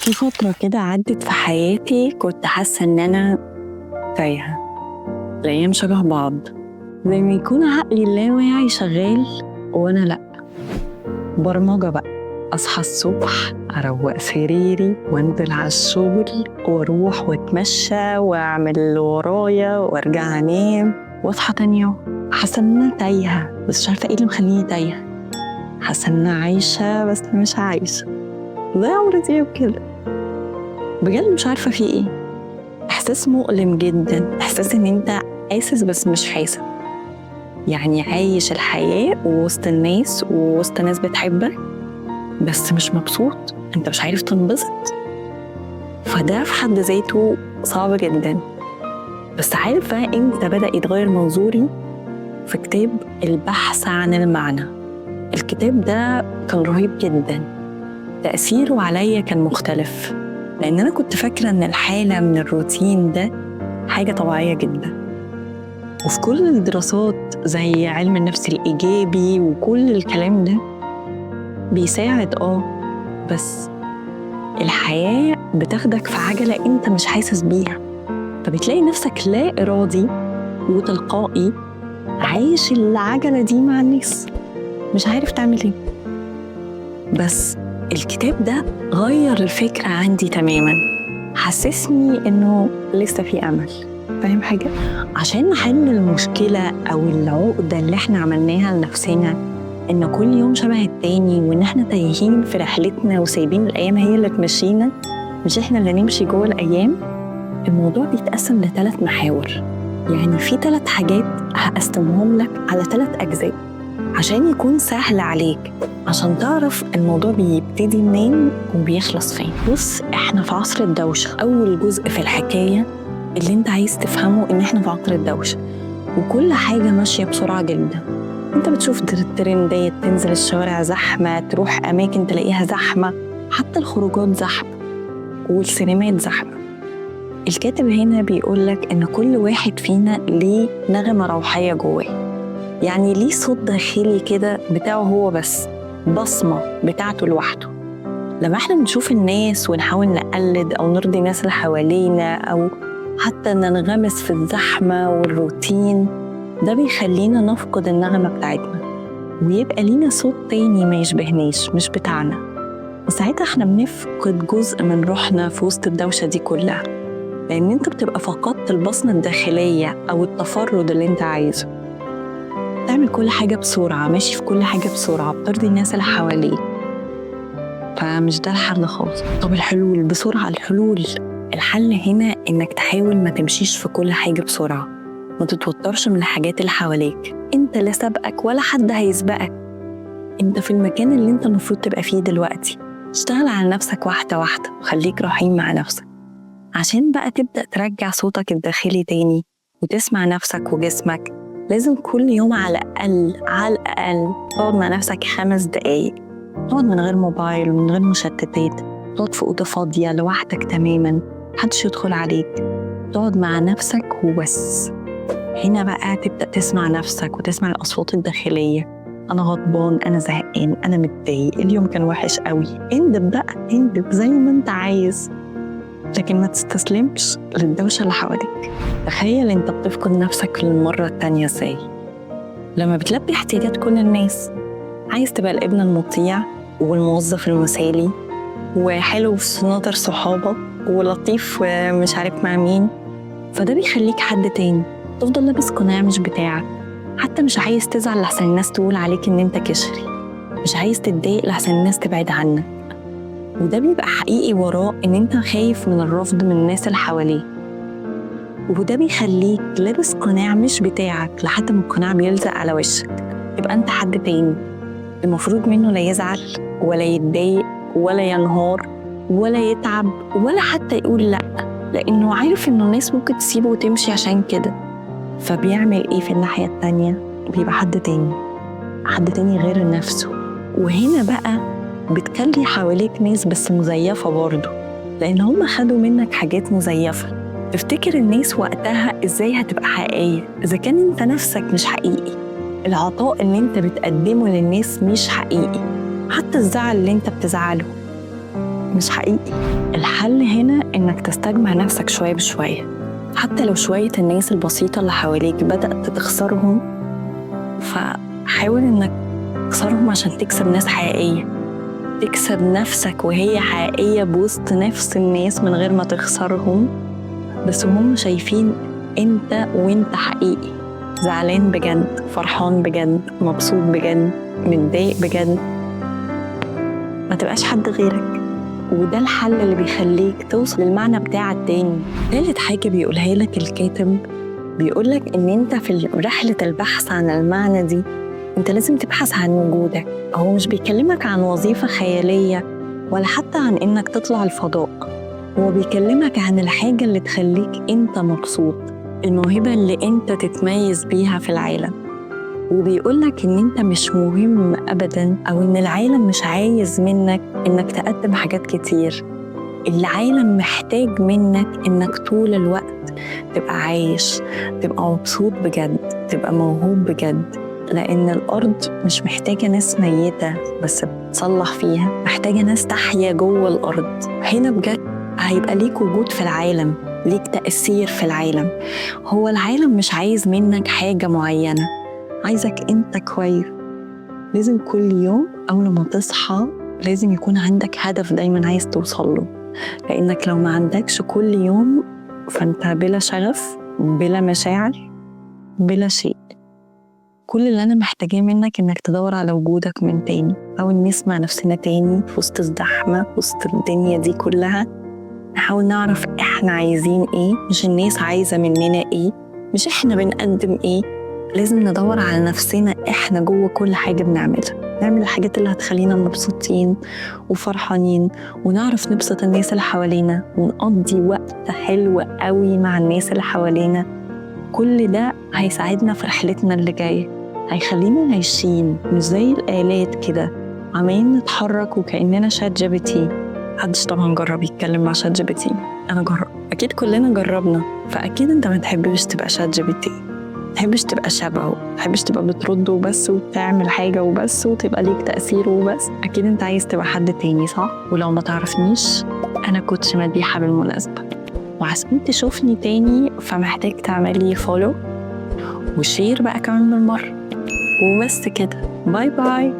في فترة كده عدت في حياتي كنت حاسة إن أنا تايهة، الأيام شبه بعض، زي ما يكون عقلي اللاواعي شغال وأنا لأ. برمجة بقى، أصحى الصبح أروق سريري وأنزل على الشغل وأروح وأتمشى وأعمل اللي ورايا وأرجع أنام وأصحى تاني يوم. حاسة إن أنا تايهة بس مش عارفة إيه اللي مخليني تايهة. حاسة إن أنا عايشة بس مش عايشة، زي عمرو دياب كده. بجد مش عارفة في إيه. إحساس مؤلم جدا، إحساس إن أنت حاسس بس مش حاسس، يعني عايش الحياة ووسط الناس ووسط ناس بتحبك بس مش مبسوط، أنت مش عارف تنبسط. فده في حد ذاته صعب جدا. بس عارفة إمتى بدأ يتغير منظوري؟ في كتاب البحث عن المعنى. الكتاب ده كان رهيب جدا، تأثيره عليا كان مختلف، لأن أنا كنت فاكرة إن الحالة من الروتين ده حاجة طبيعية جدا. وفي كل الدراسات زي علم النفس الإيجابي وكل الكلام ده بيساعد، بس الحياة بتاخدك في عجلة أنت مش حاسس بيها، فبتلاقي نفسك لا إرادي وتلقائي عايش العجلة دي مع الناس، مش عارف تعمل إيه. بس الكتاب ده غير الفكرة عندي تماماً، حسسني إنه لسه في أمل. فاهم حاجة؟ عشان نحل المشكلة أو العقدة اللي إحنا عملناها لنفسنا إن كل يوم شبه التاني وإن إحنا تايهين في رحلتنا وسايبين الأيام هي اللي تمشينا، مش إحنا اللي نمشي جوه الأيام. الموضوع بيتقسم لثلاث محاور، يعني في 3 حاجات هقسمهم لك على 3 أجزاء عشان يكون سهل عليك، عشان تعرف الموضوع بيبتدي منين وبيخلص فين. بص، احنا في عصر الدوشة. أول جزء في الحكاية اللي انت عايز تفهمه ان احنا في عصر الدوشة وكل حاجة ماشية بسرعة جدا. انت بتشوف ترندات، تنزل الشوارع زحمة، تروح أماكن تلاقيها زحمة، حتى الخروجات زحمة والسينمات زحمة. الكاتب هنا بيقولك ان كل واحد فينا ليه نغمة روحية جواه، يعني ليه صوت داخلي كده بتاعه هو بس، بصمة بتاعته لوحده. لما احنا بنشوف الناس ونحاول نقلد أو نرضي الناس اللي حوالينا أو حتى ننغمس في الزحمة والروتين، ده بيخلينا نفقد النغمة بتاعتنا ويبقى لينا صوت تاني ما يشبهناش، مش بتاعنا. وساعتها احنا بنفقد جزء من روحنا في وسط الدوشة دي كلها، لأن انت بتبقى فقدت البصمة الداخلية أو التفرد اللي انت عايزه. تعمل كل حاجة بسرعة، ماشي في كل حاجة بسرعة، بترضي الناس اللي حواليك، فمش ده الحل خالص. طب الحلول بسرعة، الحلول، الحل هنا إنك تحاول ما تمشيش في كل حاجة بسرعة، ما تتوترش من الحاجات اللي حواليك، انت لا سابقك ولا حد هيسبقك، انت في المكان اللي انت المفروض تبقى فيه دلوقتي. اشتغل على نفسك واحدة واحدة وخليك رحيم مع نفسك، عشان بقى تبدأ ترجع صوتك الداخلي تاني وتسمع نفسك وجسمك. لازم كل يوم على الأقل على الأقل تقعد مع نفسك 5 دقايق، تقعد من غير موبايل ومن غير مشتتات، تقعد في أوضة فاضية لوحدك تماماً، محدش يدخل عليك، تقعد مع نفسك وبس. هنا بقى تبدأ تسمع نفسك وتسمع الأصوات الداخلية. أنا غضبان، أنا زهقان، أنا متضايق، اليوم كان وحش قوي. اندب بقى، اندب زي ما أنت عايز، لكن ما تستسلمش للدوشة اللي حواليك. تخيل انت بتفقد نفسك للمرة التانية ازاي؟ لما بتلبي احتياجات كل الناس، عايز تبقى الابن المطيع والموظف المثالي وحلو في نظر صحابك ولطيف ومش عارف مع مين، فده بيخليك حد تاني، تفضل لابس قناع مش بتاعك، حتى مش عايز تزعل لحسن الناس تقول عليك ان انت كشري، مش عايز تتضايق لحسن الناس تبعد عنك. وده بيبقى حقيقي وراه إن أنت خايف من الرفض من الناس اللي حواليك، وده بيخليك لابس قناع مش بتاعك لحد ما القناع بيلزق على وشك، يبقى أنت حد تاني المفروض منه لا يزعل ولا يتضايق ولا ينهار ولا يتعب ولا حتى يقول لأ، لأنه عارف إنه الناس ممكن تسيبه وتمشي عشان كده. فبيعمل إيه في الناحية التانية؟ بيبقى حد تاني، حد تاني غير نفسه. وهنا بقى بتخلي حواليك ناس بس مزيفة برضو، لأن هم خدوا منك حاجات مزيفة. تفتكر الناس وقتها إزاي هتبقى حقيقية إذا كان أنت نفسك مش حقيقي؟ العطاء اللي أنت بتقدمه للناس مش حقيقي، حتى الزعل اللي أنت بتزعله. مش حقيقي. الحل هنا إنك تستجمع نفسك شوية بشوية، حتى لو شوية الناس البسيطة اللي حواليك بدأت تخسرهم، فحاول إنك تخسرهم عشان تكسب ناس حقيقية، تكسب نفسك وهي حقيقية بوسط نفس الناس من غير ما تخسرهم، بس هم شايفين انت وانت حقيقي، زعلان بجد، فرحان بجد، مبسوط بجد، متضايق بجد، ما تبقاش حد غيرك. وده الحل اللي بيخليك توصل للمعنى بتاعك تاني. تالت حاجة بيقولها لك الكاتب، بيقولك إن أنت في رحلة البحث عن المعنى دي أنت لازم تبحث عن وجودك. هو مش بيكلمك عن وظيفة خيالية ولا حتى عن إنك تطلع الفضاء، هو بيكلمك عن الحاجة اللي تخليك أنت مبسوط، الموهبة اللي أنت تتميز بيها في العالم. وبيقولك إن أنت مش مهم أبداً، أو إن العالم مش عايز منك إنك تقدم حاجات كتير. العالم محتاج منك إنك طول الوقت تبقى عايش، تبقى مبسوط بجد، تبقى موهوب بجد، لأن الأرض مش محتاجة ناس ميتة بس بتصلح فيها، محتاجة ناس تحيا جوه الأرض. هنا بجد هيبقى ليك وجود في العالم، ليك تأثير في العالم. هو العالم مش عايز منك حاجة معينة، عايزك أنت كويس. لازم كل يوم أول ما تصحى لازم يكون عندك هدف دايما عايز توصل له، لأنك لو ما عندكش كل يوم فأنت بلا شغف، بلا مشاعر، بلا شيء. كل اللي أنا محتاجاه منك إنك تدور على وجودك من تاني، أو نسمع نفسنا تاني في وسط الزحمة، في وسط الدنيا دي كلها. نحاول نعرف إحنا عايزين إيه، مش الناس عايزة مننا إيه، مش إحنا بنقدم إيه. لازم ندور على نفسنا إحنا جوه كل حاجة بنعملها، نعمل الحاجات اللي هتخلينا مبسوطين وفرحانين، ونعرف نبسط الناس اللي حوالينا، ونقضي وقت حلو قوي مع الناس اللي حوالينا. كل ده هيساعدنا في رحلتنا اللي جاية، هيخلينا عايشين مش زي الآلات كده عمالين نتحرك وكأننا ChatGPT. محدش طبعا جرب يتكلم مع ChatGPT، أنا جرب، أكيد كلنا جربنا. فأكيد أنت ما تحبش تبقى ChatGPT، ما تحبش تبقى شبهه، ما تحبش تبقى بترد وبس وبتعمل حاجة وبس وتبقى ليك تأثير وبس. أكيد أنت عايز تبقى حد تاني، صح؟ ولو ما تعرفنيش، أنا coach مديحة بالمناسبة، وعشان تشوفني تاني فمحتاج تعملي follow و share بقى كمان بالمرة. وبس كده، bye bye.